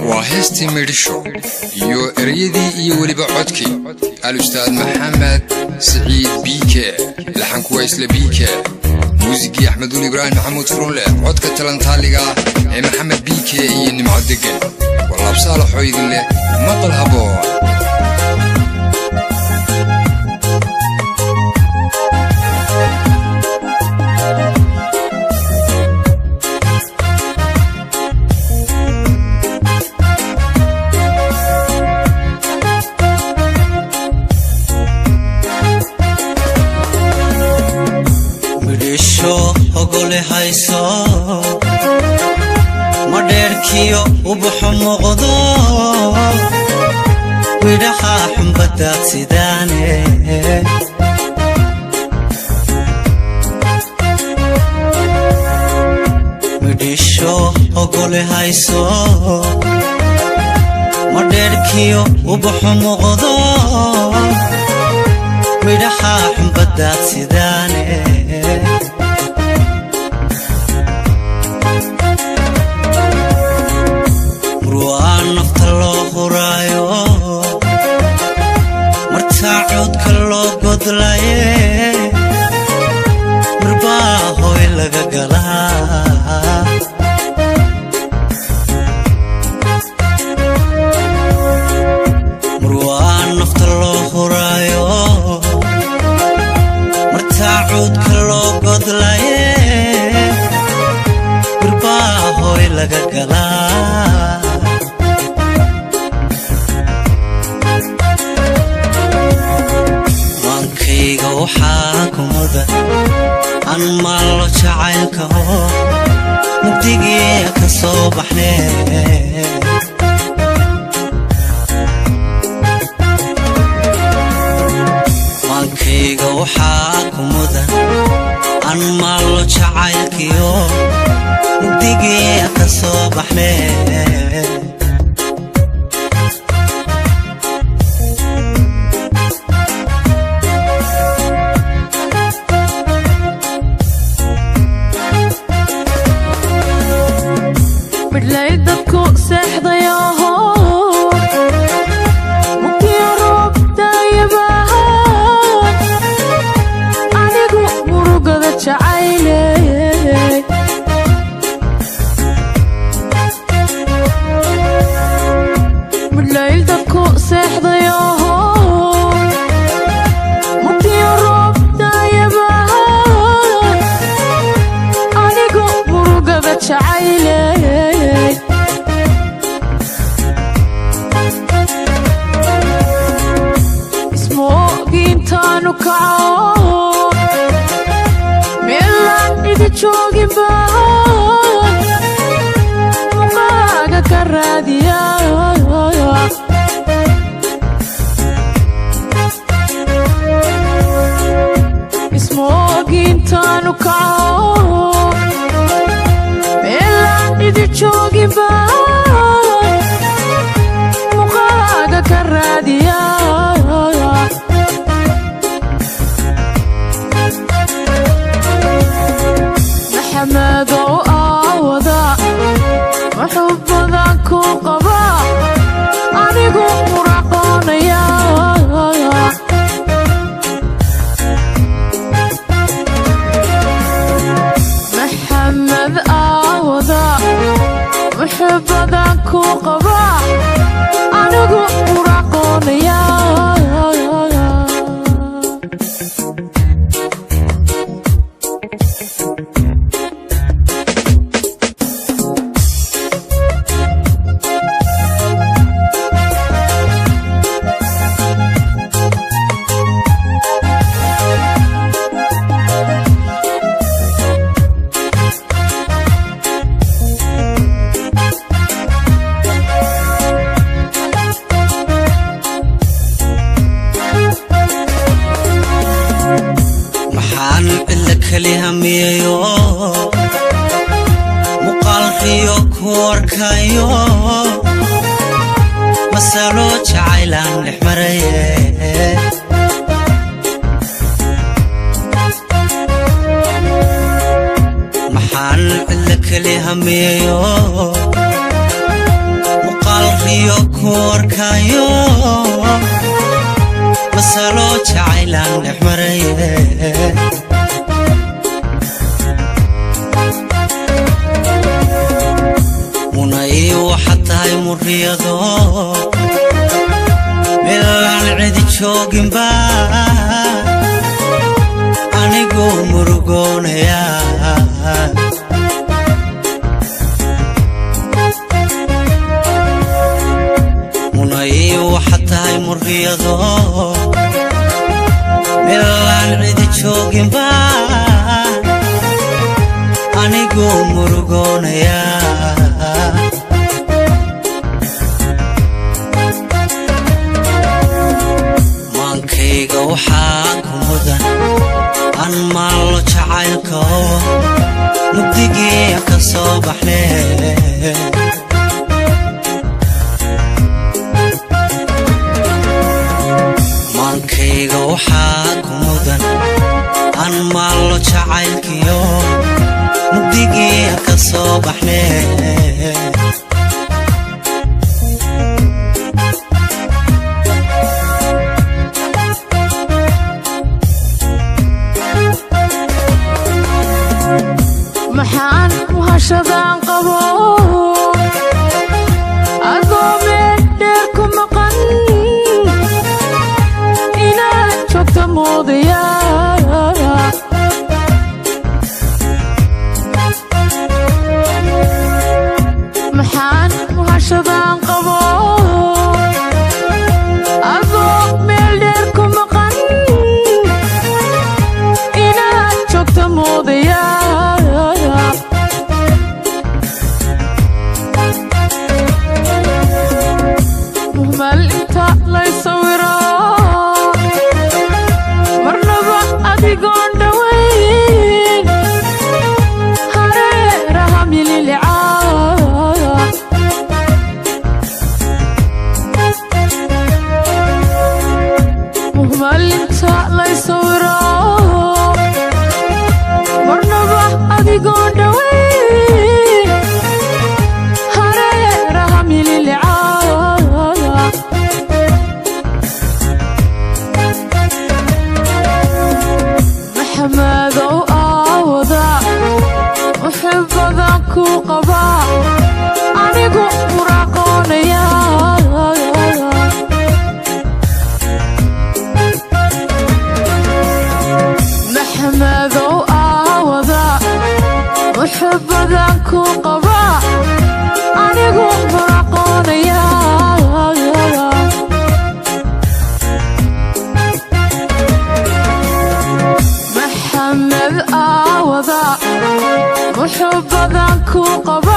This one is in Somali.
Waa heestii Midhisho iyo ereyadii iyo weliba codkii Alustaad Maxamed Siciid Biike. Laxanku waa isla Biike, muusigii Axmeduul Ibraahim Maxamuud Furunleh, codka talantaaliga ee Maxamed Biike iyo Nimco Degan. Wallaabsaalaxoo idin leh maqal haboon. Midhisho hogole hayso, madheerkiyo ubaxu muuqdo, midhaha xumbadaad sidaane. Midhisho hogole hayso, madheerkiyo ubaxu muuqdo, midhaha xumbadaad sidaane. Murwaa nafta loo huraayo, martaa cuudka loo godlaye, mirbaa hooy laga galaa. Murwaa nafta loo huraayo, martaa cuudka loo godlaye, mirbaa hooy laga galaa. Maankayga waxaa ku mudan aan maallo jacaylka oo mugdigii ka soo baxnee. Maankayga waxaa ku mudan aan maallo jacaylkiyo mugdigii ka soo baxnee. Midhlay dadku seexdayaho, mugdiyo roob daayabahan, anigu murugada jacayley. Midhlayl dadku seexdayaho, mugdiyo roob daayabahan, anigu murugada jacayley. Ismoogiintaanu kaco, meelaan idi joogin baan muqaaga ka raadiya. Ismoogiintaanu kaco, meelaan idi joogin baan muqaaga ka raadiya. Maxamedow aawada wuxuu badan ku qabaa, anigu muraqoonaya. Maxamed aawada wuxuu badan ku qabaa, anigu muraqoonaya. Maxaan cidla keli hamiyayo, muuqaalkiyo ku arkayo, masalo jacaylaan dhex maraye. Maxaan cidla keli hamiyayo? Maalriyo ku arkayo, masalo jacaylaan dhex maraye. Munay waxaad tahay muriyado, meelaan cidi jooginba anigu murugoonaya. Munay waxaad tahay muriyado, meelaan cidi jooginba anigu murugoonaya. Maankayga waxaa ku mudan aan maallo jacaylko, mugdigii ka soo baxne. Maankayga waxaa ku mudan aan maallo jacaylkiyo, mugdigii ka soo baxne. Maxaan muhashadaan qabo adoo meel dheer ku maqan, inaad joogta moodaya. Maxaan muhashadaan qabo adoo meel dheer ku maqan, inaad joogta moodaya. Muhmal inta lay sawiro, marnaba adigoon dhowayn hareeraha mililicaa. Muhmal inta lay sawiro, marnaba adigoon dhowayn hareeraha mililicaa. Maxamedow aawada, muxibadan ku qabaa anigu muraaqoonaya. Maxamedow aawada, muxibadan ku qabaa anigu muraaqoonaya. Maxamed aawada, muxubadan ku qabaa.